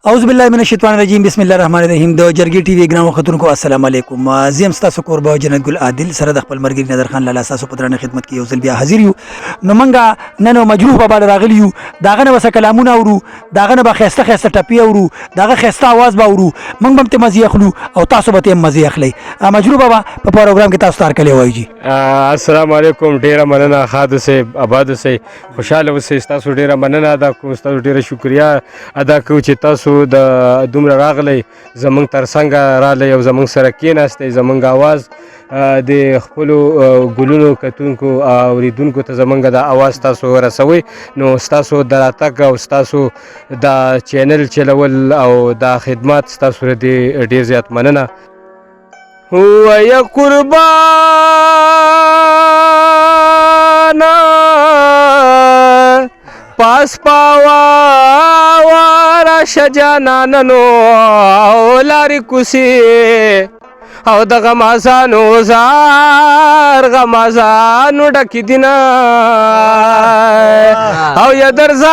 اعوذ بالله من الشیطان الرجیم، بسم الله الرحمن الرحیم. د جرګې ټي وي ګران وختونکو، السلام علیکم. زیم ستاسو کوربه جنت ګل عادل سره د خپل مرګري نظر خان لالا تاسو په درنه خدمت کې یو ځل بیا حاضر یو. نو مونږه نن مجروح بابا راغلی یو، داغه نه وسه کلامونه اورو، داغه نه به خسته خسته ټپی اورو، داغه خسته आवाज به اورو. مونږ به ته مزي اخلو او تاسو به ته مزي اخلي. مجروح بابا، په پروګرام کې تاسو تار کلی وایي جی. السلام علیکم، ډیره مننه. ښاد اوسئ، آباد اوسئ، خوشاله اوسئ. ستاسو ډیره مننه ادا کوم، ستاسو ډیره شکریا ادا کوو چې تاسو د دومره راغلی، زمونږ ترڅنګ راغلی او زمونږ سره کېناستئ، زمونږ اواز د خپلو ګلونو کتونکو او اوریدونکو ته زمونږ د اواز تاسو ورسوئ. نو ستاسو د راتګ او ستاسو د چینل چلول او د خدمات ستاسو دې ډیر زیات مننه. هو یا قربان پاس پاوا وارا شجانانو لاری کوسی او د غمازانو زار غمازانو ډک دینا او یا درزار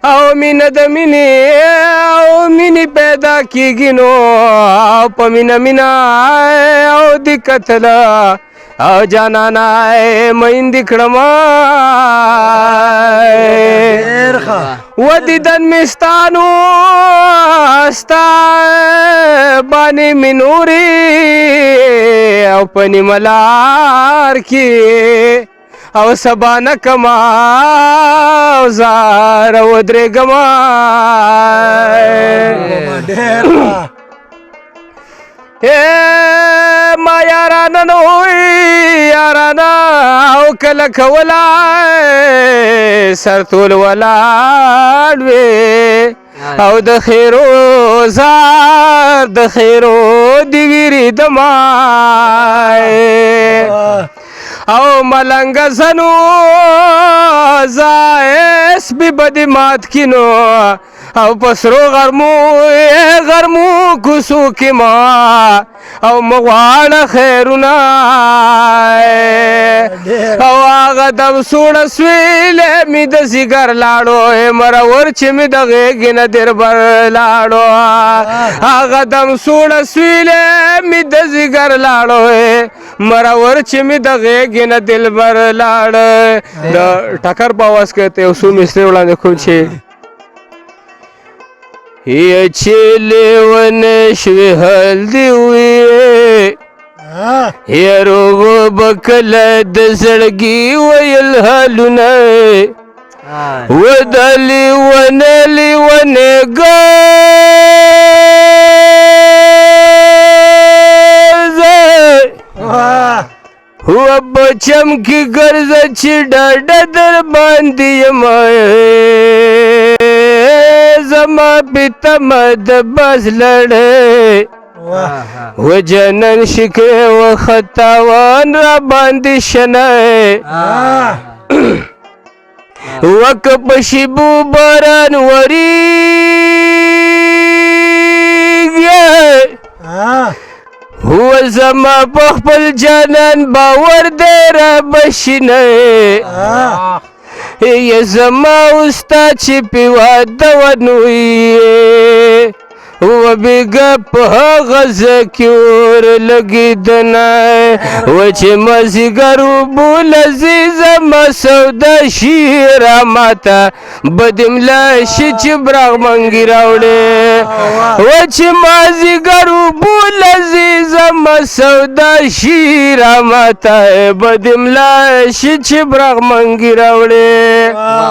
او مینه د مینې او مینې پیدا کیږي، نو په مینه مینه او د قتل او جانانا مین دې کړم. ودیدن مستانو ستا باندې منوري او په نیمه لار کې او سبا نه کما او زار ودرېږم. ډېر ما یارانا نو یارانا او کله کولا سر تول ولاړ وې او د خیرو زار د خیرو دی ویری دمای او ملنګ زنو زایس بی بدی مات کینو او پسرو غرمو غرمو کوسو کې ما او مغواړه خیرونه او هغه دم سوړ سویلې می د زیګر لاړو، مرور چې می د غېږې نه دربر لاړو. هغه دم سوړ سویلې می د زیګر لاړو، مرور چې می د غېږې نه دلبر لاړ. د ټکر په اواز کې ته یو څو مصرې وړاندې کوم چې هي چې لیونه شوې حل دی وي هیروغ بکله د زړګي ویل حالونه ودلی ونه لیونه ګرځه هو بچم کی ګرځه چې ډاډه در باندې یم، زما پیتمه د بس لړې وجنن شکه و خطاوان را باندې شنه وک پشبو باران وریږي. هو زما په خپل جانان باور دی را بشینه یې زما اوستا چې پیواده ونوي و بیګا په هغه ځای کې اور لګېدنه و چې مازدیګر اوبو لذي زما سودا شي را ماته بدملا شي چې براغ منګي راوړې و چې مازدیګر اوبو لذي زما سودا شي را ماته بدملا شي چې براغ منګي راوړې.